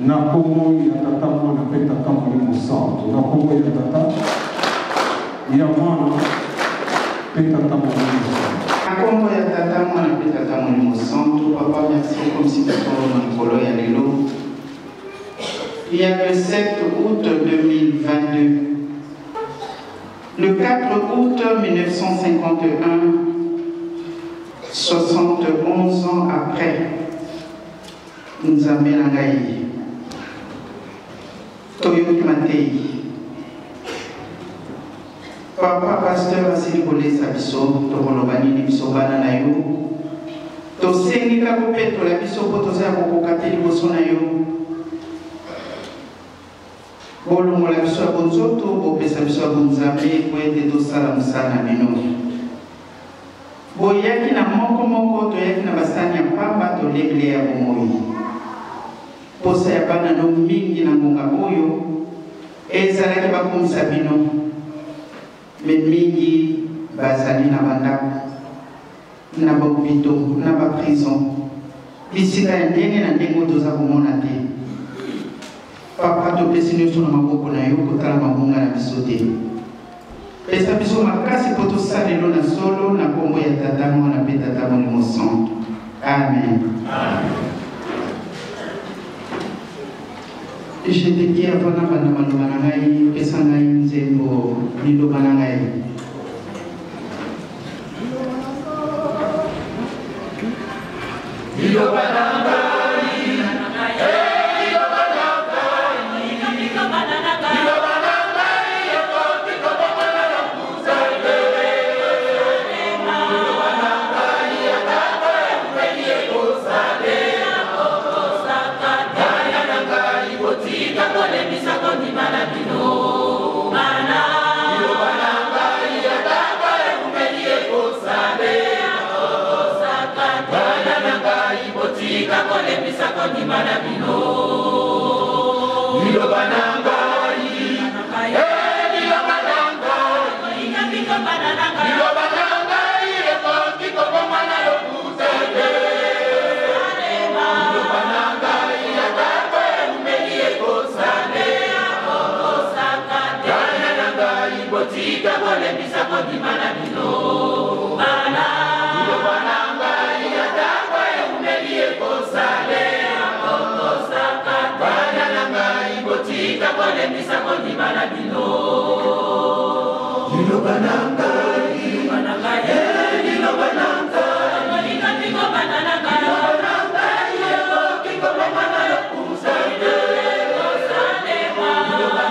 Na nkombo ya Tata, Mwana mpe Tata Molimo Santo. Na nkombo ya Tata, ya Mwana mpe Tata Molimo Santo. Na nkombo ya Tata, Mwana mpe Tata Molimo Santo. Papa, merci okomisi biso na mokolo ya lelo ya le 7 août 2022. Le 4 août 1951, 71 ans après, Nzambe na ngai, toyoki mateyi. Papa pasteur asili kolesa biso, tokoloba nini biso bana na yo? Tosengi kaka kopetola biso mpo toza ya kokoka te liboso na yo. Bolongola biso ya bonzoto, bopesa biso ya bonzambe mpo ete tosala mosala na bino. Boyaki na moko moko, toyaki na basani ya pamba, tolie bilei ya bomoi. Posa ya bana no mingi na ngonga oyo ezalaki bakumisa bino, me mingi bazali na bandako, na ba hopitaux, na ba prison, bisika ya ndenge na ndenge oyo toza komona te. Papa, topesi nyonso na maboko na yo, kotala mabunga na biso te. Pesa biso makasi mpo tosalelo na solo, na nkombo ya Tata, Mwana mpe Tata Molimo Santu. Amen. Amen. Je te dis avant nabanda maloba na ngai, pesa ngai nzembo liloba na ngai. Liloba na ngai. Liloba na ngai, liloba na ngai, liloba na ngai ekoki kobongwana lokuta te. Liloba na ngai atako eumeli ekosalela. Bana na ngai botika kolembisa kondima na bino. Bana, liloba na ngai atako eumeli ekosalela. Bana na ngai botika kolembisa kondima na bino. Liloba na ngai, liloba na ngai, liloba na ngai, liloba na ngai ekoki kobongwana lokuta te. Liloba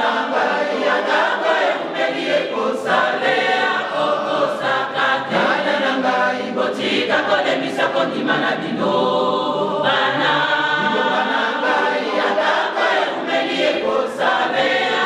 na ngai atako eumeli ekosalela. Bana na ngai botika kolembisa kondima na bino. Bana, liloba na ngai atako eumeli ekosalela.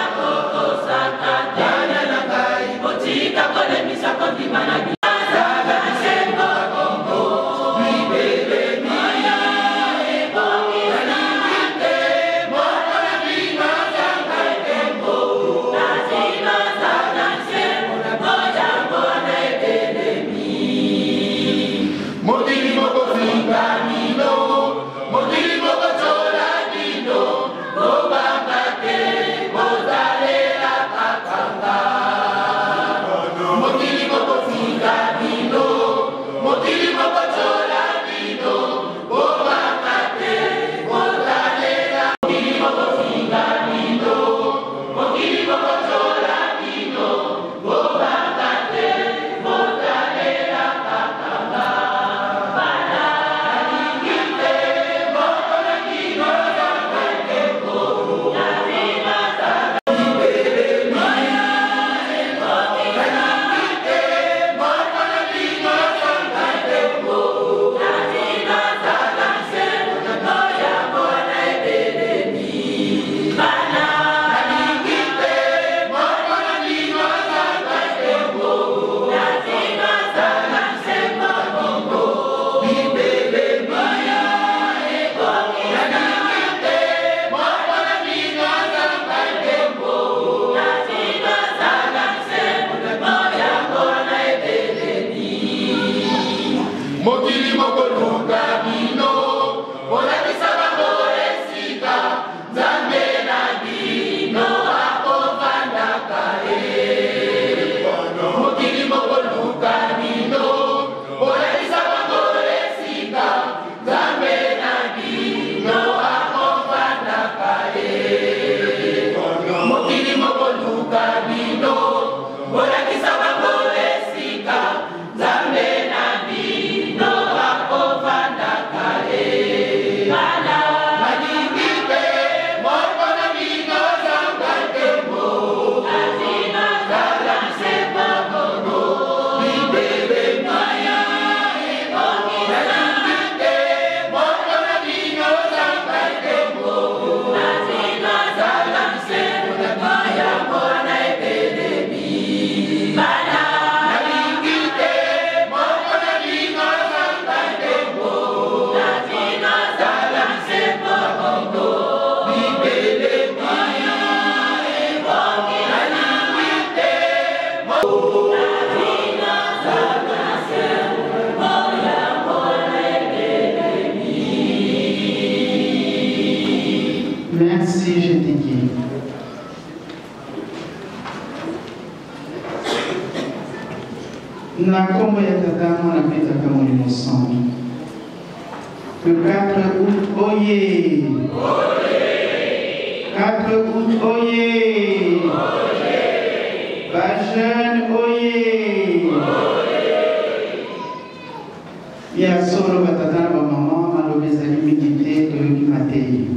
Merci, je te guide. Na nkombo ya Tata, Mwana mpe Tata Molimo Santu. Le 4 août, oye! 4 août, oye! Ba jeune, oye! Ya solo batata na bamama, maloba ezali mingi te, toyoki mateyi.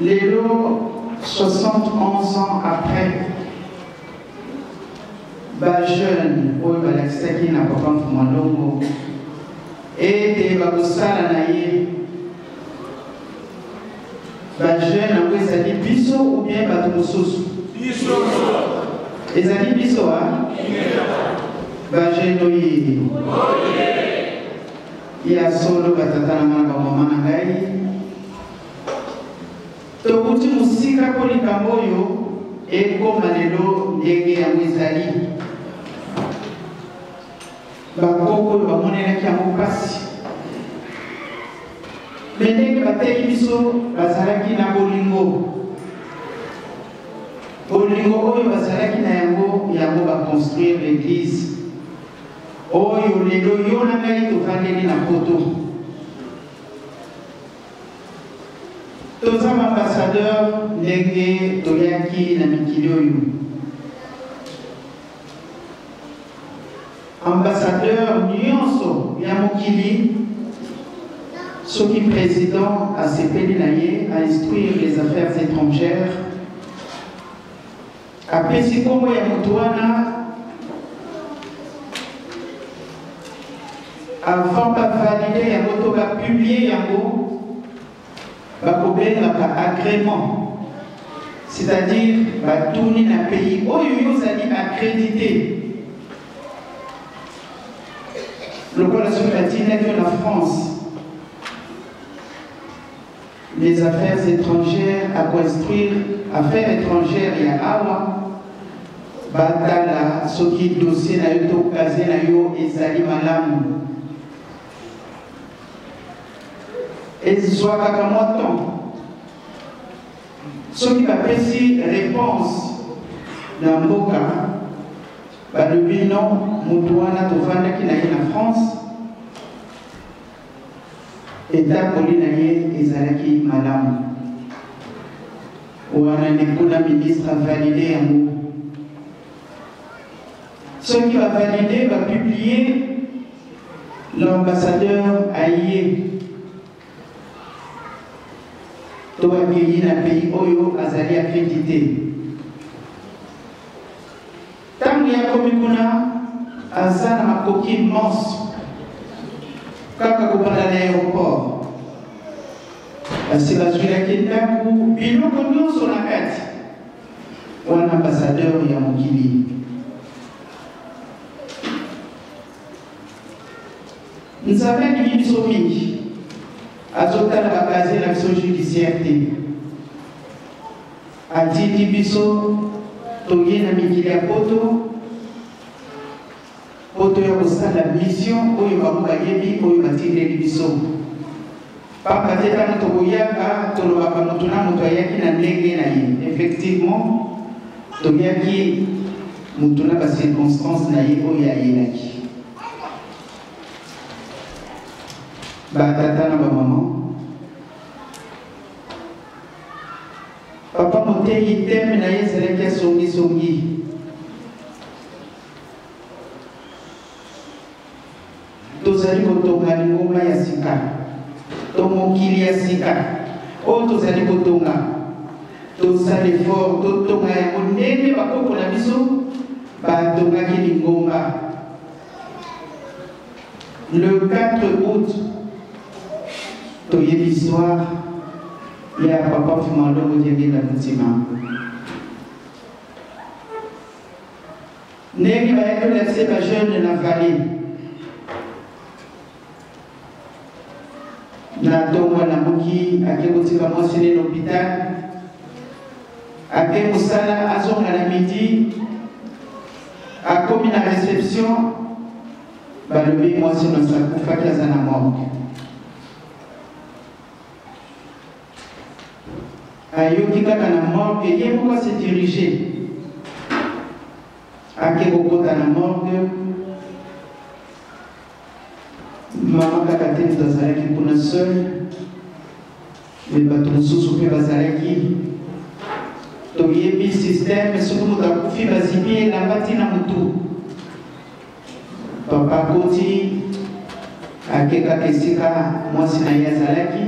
Lelo 71 ans après, ba jeunes oyo balakisaki na papa Mfuma Longo ete bakosala na ye ba jeunes yango ezali biso ou bien bato mosusu? Ezali biso a ba jeunes oye. Ya solo ba tata na nga na ba mama na ngai towuti mosika mpo likambo oyo ekoma lelo ndenge yango ezali. Bakoko oyo bamonelaki yango mpasi, me ndenge bateyi biso bazalaki na bolingo, bolingo oyo bazalaki na yango, yango baconstruire l'église Oyo lelo yo na ngai tofandeli na poto. Toza ba ambassadeur ndenge toyaki na mikili oyo. Ambassadeur nyonso ya mokili soki président asepeli na ye a instruire les affaires étrangères Apesi nkombo ya moto wana avant ba valider yango to ba publier yango, bakobengaka agrément, c'est-à-dire batuni na pays oyo yo ozali accrédité. Lokola soki batindaki yo na France, Les affaires etrangères ako instruire affaires etrangères ya awa batala soki dossier na yo to casier na yo ezali malamu. Ezwakaka mwa temps soki bapesi réponse na mboka balobi non, moto wana tovandaki na ye na France, Etamboli na ye ezalaki malamu. Wana nde kuna ministre a valide yango. Soki ba valide, ba publier, l'ambassadeur aye to akeyi na pays oyo azali accredité. Tango ye akomi kuna, aza na makoki manso. Kaka kobanda na aeroport, basi bazwilaki ndako, biloko nyonso na kati. Wana ambassadeur ya mokili. Nzambe alingi biso mingi, azotala ba casier na biso judiciaire te. Atindi biso toye na mikili ya poto mpo toya kosala mission oyo bango bayebi, oyo batindeli biso. Pamba te ntango tokoyaka, tolobaka moto na moto ayaki na ndenge na ye. Effectivement, toyaki moto na ba circonstances na ye oyo ayelaki. Ba tata na ba mama, Papa moteyi thème na ye ezalaki ya songi songi. Tozali kotonga lingomba ya sika to mokili ya sika oyo tozali kotonga. Tosala effort totonga yango ndenge bakoko na biso batongaki lingomba. Le 4 août, toyebi histoire ya papa Mfuma Longo Diangienda Kuntima. Ndenge bayaki kolakisa ba jeune na vallée na ntongo alamuki ake kotika mwasi ne na hôpital, ake mosala, azonga na midi, akomi na réception, balobi mwasi nonso akufaki, aza na morgue. Ayoki kaka na morgue ye moko a se diriger ake kokota na morgue mama kaka te moto azalaki kuna seul me bato mosusu mpe bazalaki toyebi systeme soki moto akufi bazipi elamba ntina motu Papa akoti ake kaka esika mwasi na ye azalaki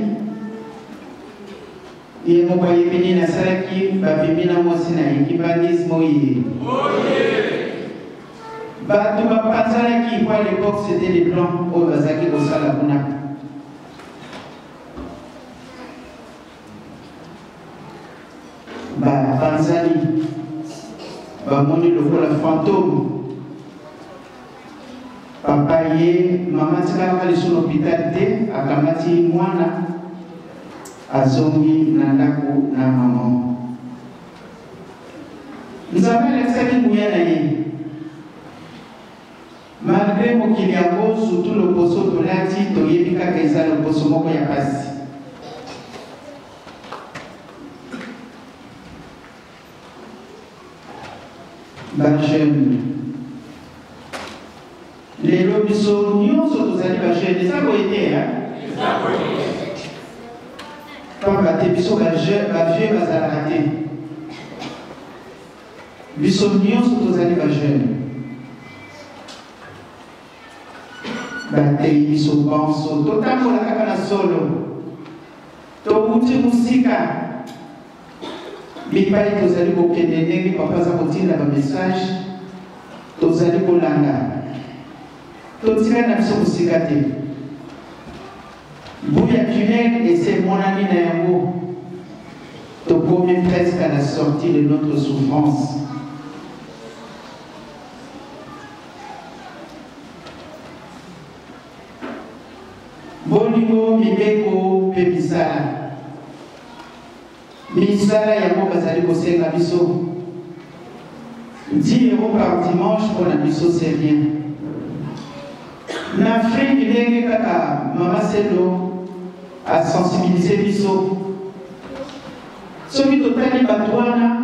ye moko ayebi nini asalaki babimi na mwasi na ye kimbangisme oye bato bapanzanaki po à l'époque c'était les blancs oyo bazalaki kosala kuna Bapanzani, bamoni lokola fantome. Papa ye mama atikalaka lisusu na hôpital te, akamati mwana azongi na ndako na mama. Nzambe alakisaki nguya na ye malgre mokili yango, surtout loposo tolati, toyebi kaka eza loposo moko ya pasi. Ba jeune lelo biso nyonso tozali ba jeune, eza boye te pamba te biso ba jeune ba vieux bazalaka te, biso nyonso tozali ba jeune. Bateyi biso banso totambola kaka na solo, towuti mosika bipai tozali kokende, ndenge papa aza kotinda ba message tozali kolanda, totikali na biso mosika te. Buya tunnel esi emonani na yango, tokomi presque à la sortie de notre souffrance. Bolingo, mibeko mpe misala. Misala yango bazali kosenga biso 10 euros par dimanche mpo na biso c'est rien. Na Afrique ndenge kaka mama Selo asensibilize biso, soki totali bato wana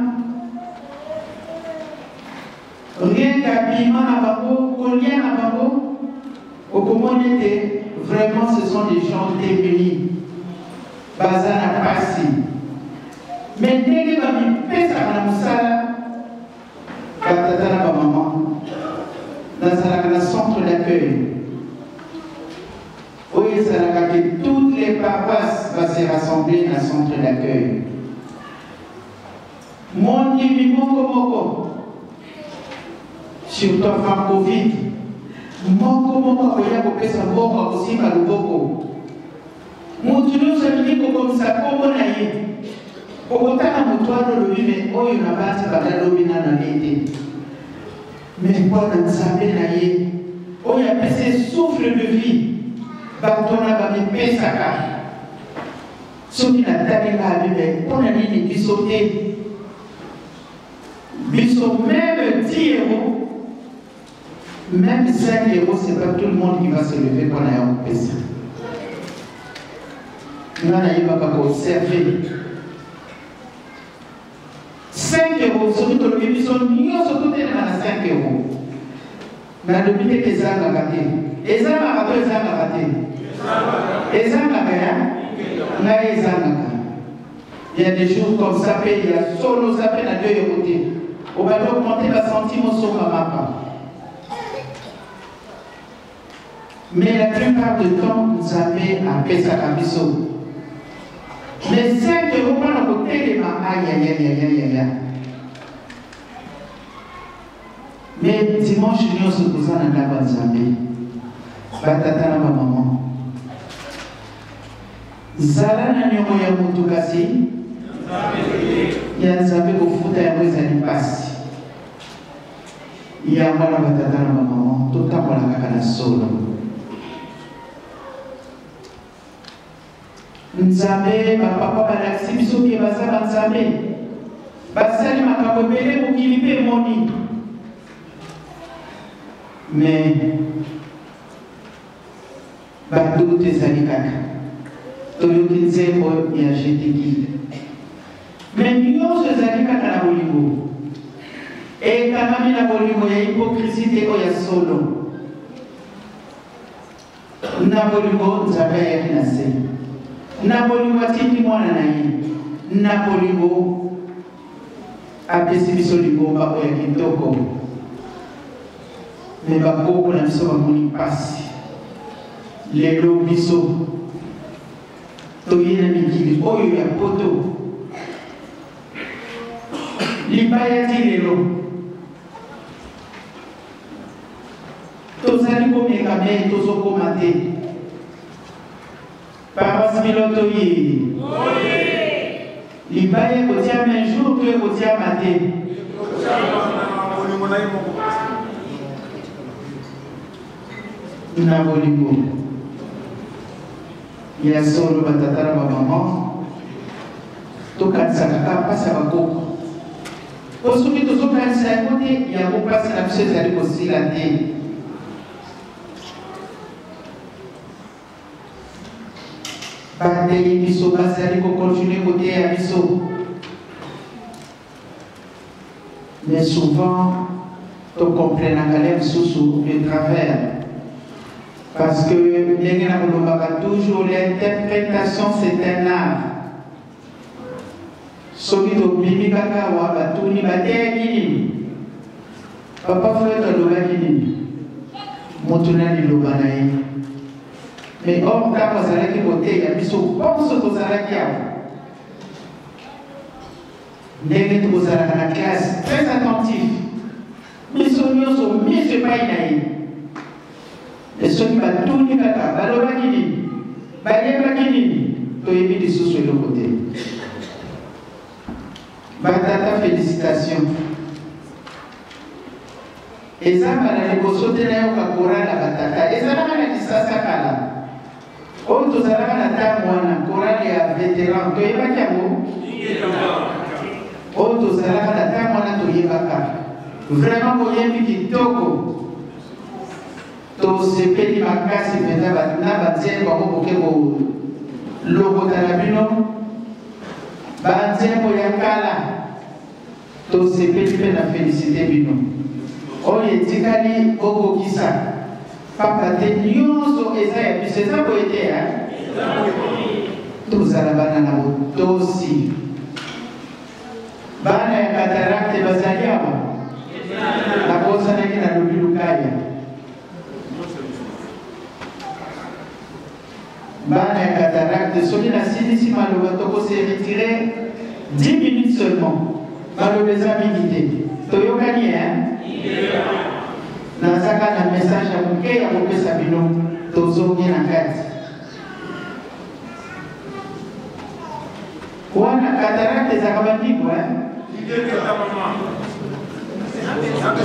Rien qu'habillement na bango, kolia na bango, okomona ete vraiment ce sont des gens démunis. Baza na pasi. Mais ndenge bamipesaka na mosala, batata na bamama, nazalaka na centre d'accueil oyo ezalaka ke toutes les paroisses ba se rassembler na centre d'accueil. Mondimi moko moko, surtout avant Covid, moko moko akoya kopesa mbongo, akosimba loboko. Moto nyonso alingi kokomisa nkombo na ye. Okotanga moto wana olobi me oyo na bati banda lobi nano alie te. Me mpo na Nzambe na ye oyo apesi ye souffle de vie, bato wana bamipesaka. Soki natali nga abi mais pona nini biso te? Biso meme 10 euros, meme 5 euros, c'est pas tout le monde qui va se lever pona ya kopesa. Nga nayebaka ko observer 5 euros, soki tolobi biso nyonso totelema na 5 euros, nalobi te ke ezangaka te. Ezangaka to ezangaka te? Ezangaka ya ngai ezangaka. Il y a des jours comme ça mpe ya solo oza mpe na 2 euros te, obandi okonte basantime osomba mapa. Mais la plupart du temps Nzambe apesaka biso. Mais 5 euros mpona kotelema ayayayayaya. Mais dimanche nyonso toza na ndako ya Nzambe. Batata na bamama, zala na niongo ya moto kasi ya Nzambe kofuta yango ezali mpasi. Yango wana batata na bamama totambola kaka na solo. Nzambe bapapa balakisi biso ke baza banzambe, basali makambo ebele mokili mpe emoni. Me badoute ezali kaka. Toyoki nzembo ya Jedeki. Mais nyonso ezali kaka na bolingo. Ekangami na bolingo ya hypocrisie te oyo ya solo. Na bolingo Nzambe ayaki na se. Na bolingo atindi mwana na ye. Na bolingo apesi biso lingomba oyo ya kitoko. Me bakoko na biso bamoni mpasi. Lelo biso toye na mikili oyo ya poto libaya ti lelo tozali komeka me tozokoma te. Paroisse Pilote oye, libaya ekotiama un jour to ekotiama te? Na bolingo ya solo, batata na bamama, tokanisaka kaka mpasi ya bakoko, mpo soki tozokanisa yango te, yango mpasi na biso ezali kosila te. Bateyi biso bazali kokontinue koteya biso, mais souvent tokomprenaka le mosusu de travers, parce que ndenge na kolobaka toujours, l'interprétation, c'est un art. Soki tobimi kaka awa, batuni: bateyaki nini? Papa Fred alobaki nini? Moto na liloba na ye. Mais or ntango azalaki koteya biso bonso, tozalaki awa ndenge tokozalaka na classe, très attentif, biso nyonso miso epai na ye. Me soki batuni kaka balobaki nini, bayebaki nini, toyebi lisusu eloko te. Batata, félicitation. Eza mbala liboso te nayoka chorale ya batata. Ezalaka na Kisasa kala, oyo tozalaka na ntango wana, chorale ya vétéran, toyebaki yango. Oyo tozalaka na ntango wana, toyebaka vraiment. Boyembi kitoko, tosepeli makasi mpenza na banzembo yango. Boke kolokota na bino banzembo ya kala, tosepeli mpe na félicité bino. Oyo etikali, bokokisa, pamba te nyonso eza ya biso. Eza boye te? Tozala bana na botosi. Bana ya cataracte bazali awa? Nabosanaki, nalobi lukaya. Bana ya cataracte, soki nasilisi maloba, tokose retirer 10 minutes seulement. Maloba eza mingi te. Toyokani e? Nazaka na message ya moke ya kopesa bino, tozongi na kati wana. Cataracte ezalaka bandimbo e? Nzambe.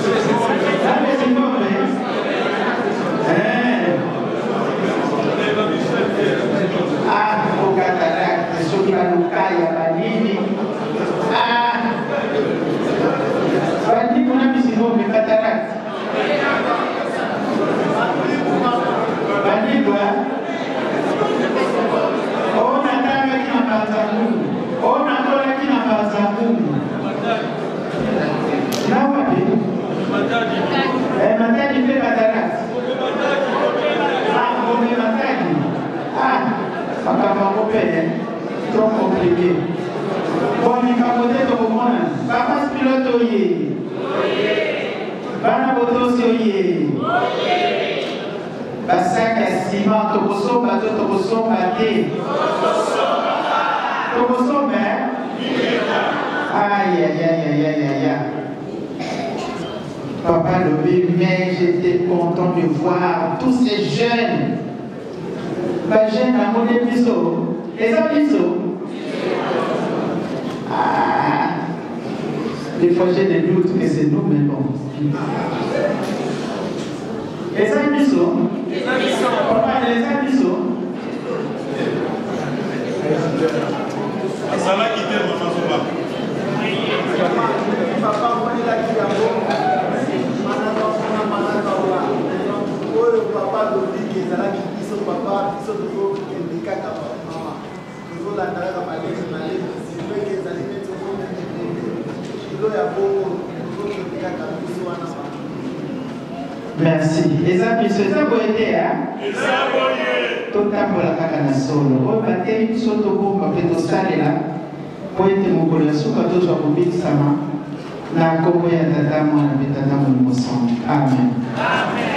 Ah, cataracte, soki balukaya banini, ah, bandimbo na bisimombe, cataracte, bandimbo. Oyo natangaki na Mbanza-Ngungu, oyo nakolaki na Mbanza-Ngungu, na wapi? Matadi mpe cataracte. Ah, Gombe, Matadi. Ah, makambo yango mpe trop compliqué. Bon, likambo te, tokomona. Paroisse Pilote oye! Bana botosi oye! Basaki ya nsima, tokosomba to tokosomba te? Tokosomba. Ayayayayaya, papa lobi, mais j'étais content de voir tous ces jeunes. Bajeune yango nde biso, eza biso. Ah, des fois j'ai des doutes que c'est nous, mais bon, eza biso. Papa, eza biso. Azalaki te, mama Zoba. Papa amonelaki yango manaka manaka oyo papa alobiki ezalaki biso. Papa, biso tozokende kaka, mama, tozolanda kaka malemi malemi. C'est vrai que ezali neti Merci. Eza biso, eza boye te ya? Eza boye. Totambola kaka na solo. Oyo bateyi biso tobomba mpe tosalela mpo ete mokolo ya suka tozwa kobikisama na nkombo ya Tata, Mwana mpe Tata Molimo Santu. Amen. Amen.